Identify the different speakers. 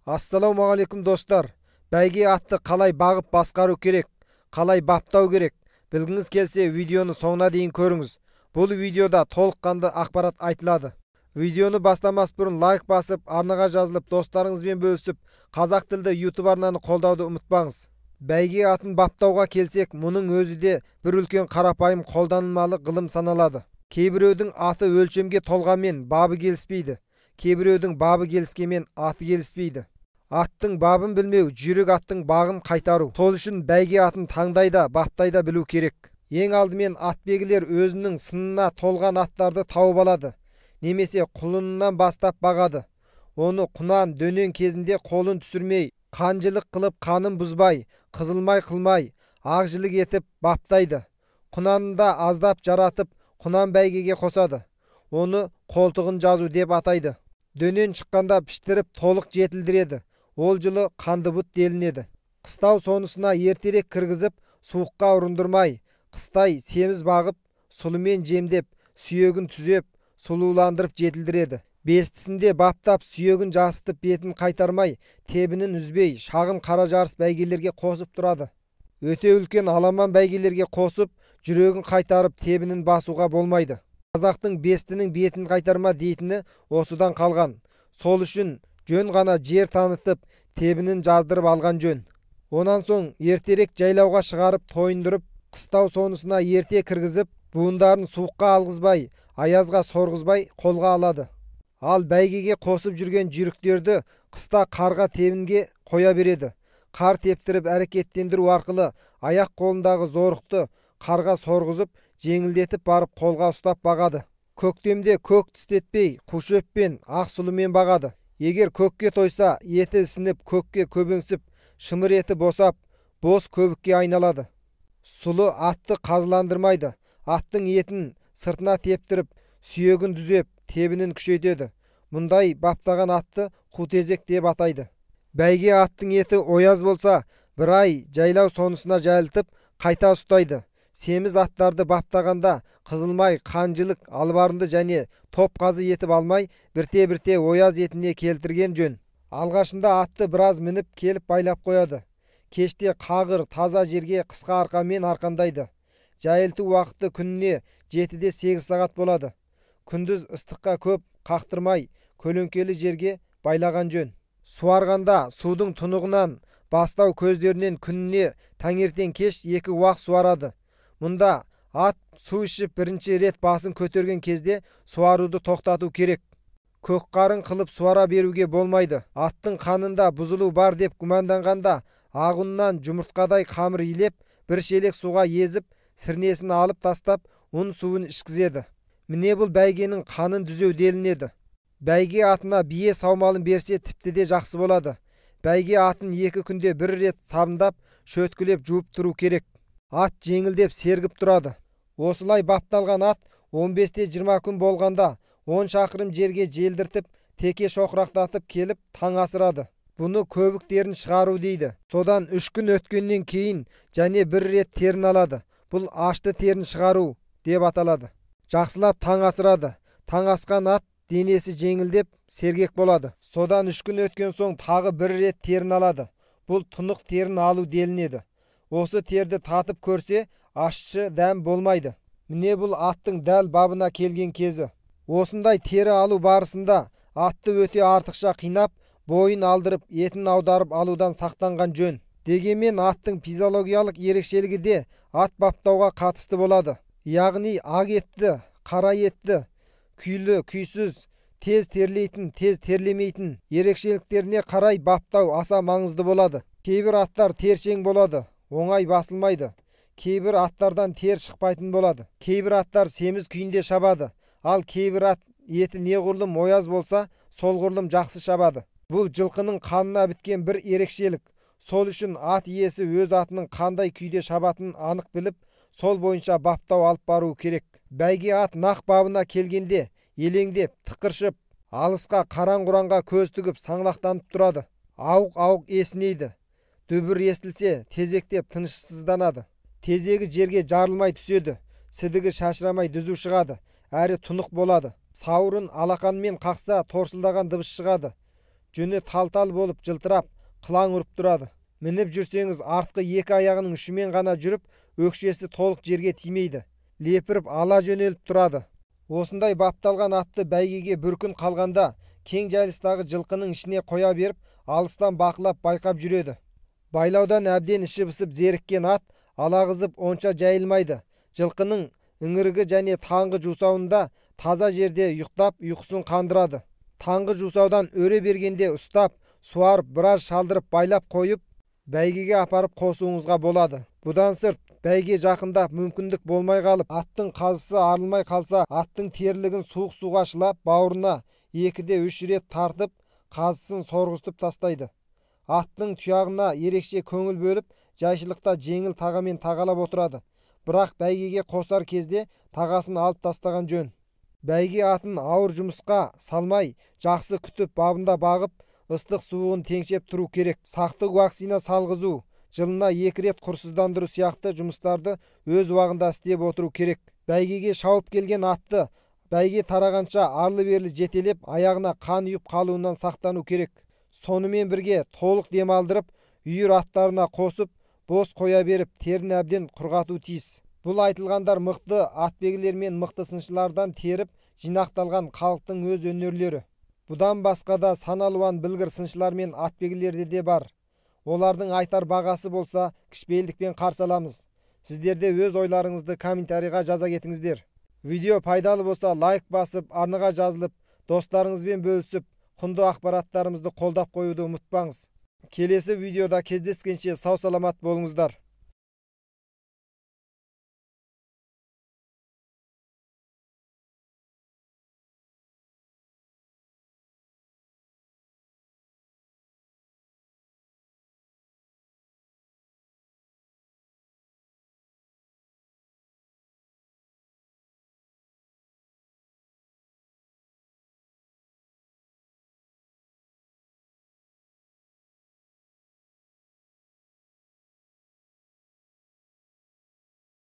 Speaker 1: Ассалаумағалейкум, достар! Бәйге атты қалай бағып басқару керек, қалай баптау керек? Білгіңіз келсе, видеоны соңына дейін көріңіз. Бұл видеода толыққанды ақпарат айтылады. Видеоны бастамас бұрын лайк басып, арнаға жазылып, достарыңызбен бөлісіп, қазақ тілді YouTube арнаны қолдауды ұмытпаңыз. Бәйге атын баптауға келсек, мұның өзі де бір үлкен қарапайым қолданылмалы ғылым саналады. Кейбіреудің аты өлшемге толғанмен бабы келіспейді. Кейбіреудің бабы келіскенмен аты келіспейді. Аттың бабын білмеу, жүйрік аттың бағын қайтару. Сол үшін бәйге атын таңдай да, баптай да білу керек. Ең алдымен атбегілер өзінің сынына толған аттарды тауып алады. Немесе құлынынан бастап бағады. Оны құнан дөнен кезінде қолын түсірмей, қанжылық қылып қанын бұзбай, қызылмай қылмай, ақжілік етіп баптайды. Құнанында аздап жаратып, құнан бәйгеге қосады. Оны қолтығын жазу деп атайды. Дөнен шыққанда піштіріп толық жетілдіреді. Ол жылы қанды бұт делінеді. Қыстау сонысына ертерек кіргізіп, суыққа ұрындырмай, қыстай семіз бағып, сұлымен жемдеп, сүйегін түзеп, сұлуландырып жетілдіреді. Бестісінде баптап, сүйегін жасытып, бетін қайтармай, тебінін үзбей, шағын қара жарыс бәйгелерге қосып тұрады. Өте үлкен аламан бәйгелерге қосып, жүрегін қайтарып, тебінін басуға болмайды. Қазақтың бестінің бетін қайтарма дейтіні осыдан қалған. Сол үшін жөн ғана жер танытып, тебінін жаздырып алған жөн. Онан соң ертерек жайлауға шығарып, тойындырып, қыстау сонысына ерте кіргізіп, буындарын суыққа алғызбай, аязға сорғызбай қолға алады. Ал бәйгеге қосып жүрген жүйріктерді қыста қарға тебінге қоя береді. Қар тептіріп әрекеттендіру арқылы аяқ қолындағы зорықты қарға сорғызып, жеңілдетіп барып қолға ұстап бағады. Көктемде көк тістетпей, қу шөппен, ақ сұлымен бағады. Егер көкке тойса, еті ісініп, көкке көбеңсіп, шымыр еті босап, бос көбікке айналады. Сұлы атты қазыландырмайды. Аттың етін сыртына тептіріп, сүйегін түзеп, тебінін күшейтеді. Мұндай баптаған атты қутезек деп атайды. Бәйге аттың еті ояз болса, бір ай жайлау сонысына жайылтып, қайта ұстайды. Семіз аттарды баптағанда қызылмай, қанжылық, албарынды және топ қазы етіп алмай, бірте-бірте ояз етіне келтірген жөн. Алғашында атты біраз мініп келіп байлап қояды. Кеште қағыр, таза жерге қысқа арқанмен арқандайды. Жайылту уақыты күніне 7-8 сағат болады. Күндіз ыстыққа көп қақтырмай, көлеңкелі жерге байлаған жөн. Суарғанда судың тұнығынан, бастау көздерінен күніне таңертең кеш 2 уақ суарады. Мұнда ат су ішіп бірінші рет басын көтерген кезде суаруды тоқтату керек. Көкқарын қылып суара беруге болмайды. Аттың қанында бұзылу бар деп күмәнданғанда ақ ұннан жұмыртқадай қамыр илеп, бір шелек суға езіп, сірнесін алып тастап, ұн суын ішкізеді. Міне бұл бәйгенің қанын түзеу делінеді. Бәйге атына бие саумалын берсе тіпті де жақсы болады. Бәйге атын 2 күнде бір рет сабындап, шөткілеп жуып тұру керек. Ат жеңілдеп сергіп тұрады. Осылай бапталған ат 15-20 күн болғанда 10 шақырым жерге желдіртіп, теке шоқырақтатып келіп таң асырады. Бұны көбік терін шығару дейді. Содан 3 күн өткеннен кейін және бір рет терін алады. Бұл ашты терін шығару деп аталады. Жақсылап таң асырады. Таң асқан ат денесі жеңілдеп сергек болады. Содан 3 күн өткен соң тағы бір рет терін алады. Бұл тұнық терін алу делінеді. Осы терді татып көрсе, ащы дәм болмайды. Міне бұл аттың дәл бабына келген кезі. Осындай тері алу барысында атты өте артықша қинап, бойын алдырып, етін аударып алудан сақтанған жөн. Дегенмен аттың физиологиялық ерекшелігі де ат баптауға қатысты болады. Яғни ақ етті, қара етті, күйлі, күйсіз, тез терлейтін, тез терлемейтін ерекшеліктеріне қарай баптау аса маңызды болады. Кейбір аттар тершең болады, оңай басылмайды. Кейбір аттардан тер шықпайтын болады. Кейбір аттар семіз күйінде шабады. Ал кейбір ат еті неғұрлым ояз болса, сол құрлым жақсы шабады. Бұл жылқының қанына біткен бір ерекшелік. Сол үшін ат иесі өз атының қандай күйде шабатынын анық біліп, сол бойынша баптау алып бару керек. Бәйге ат нақ бабына келгенде елеңдеп, тықыршып, алысқа қараң-құранға көз тігіп саңлақтанып тұрады. Ауық-ауық есінейді. Дүбір естілсе, тезектеп тынышсызданады. Тезегі жерге жарылмай түседі, сідігі шашырамай түзу шығады, әрі тұнық болады. Сауырын алақанмен қақса торсылдаған дыбыс шығады. Жүні тал-тал болып жылтырап, қылаң ұрып тұрады. Мініп жүрсеңіз, артқы екі аяғының ұшымен ғана жүріп, өкшесі толық жерге тимейді. Лепіріп ала жөнеліп тұрады. Осындай бапталған атты бәйгеге бір күн қалғанда кең жайылыстағы жылқының ішіне қоя беріп, алыстан бақылап байқап жүреді. Байлаудан әбден іші пысып зеріккен ат алағызып онша жайылмайды. Жылқының іңіргі және таңғы жусауында таза жерде ұйықтап, ұйқысын қандырады. Таңғы жусаудан өре бергенде ұстап, суарып, біраз шалдырып байлап қойып, бәйгеге апарып қосуыңызға болады. Бұдан сырт, бәйге жақындап мүмкіндік болмай қалып, аттың қазысы арылмай қалса, аттың терлігін суық суға шылап, бауырына 2-3 рет тартып, қазысын сорғызтып тастайды. Аттың тұяғына ерекше көңіл бөліп, жайшылықта жеңіл тағамен тағалап отырады. Бірақ бәйгеге қосар кезде тағасын алып тастаған жөн. Бәйге атын ауыр жұмысқа салмай, жақсы күтіп, бабында бағып, ыстық суығын теңшеп тұру керек. Сақтық вакцина салғызу, жылына 2 рет құрсыздандыру сияқты жұмыстарды өз уағында істеп отыру керек. Бәйгеге шауып келген атты бәйге тарағанша арлы-берлі жетелеп, аяғына қан үйіп қалуынан сақтану керек. Сонымен бірге толық демалдырып, үйір аттарына қосып, бос қоя беріп, терін әбден құрғату тиіс. Бұл айтылғандар мықты атбегілер мен мықты сыншылардан теріп жинақталған халықтың өз өнерлері. Бұдан басқа да сан алуан білгір сыншылар мен атбегілерде де бар. Олардың айтар бағасы болса, кішіпейілдікпен қарсы аламыз. Сіздер де өз ойларыңызды комментарийға жаза кетіңіздер. Видео пайдалы болса, лайк басып, арнаға жазылып, достарыңызбен бөлісіп, құнды ақпараттарымызды қолдап қоюды ұмытпаңыз. Келесі видеода кездескенше сау-саламат болыңыздар.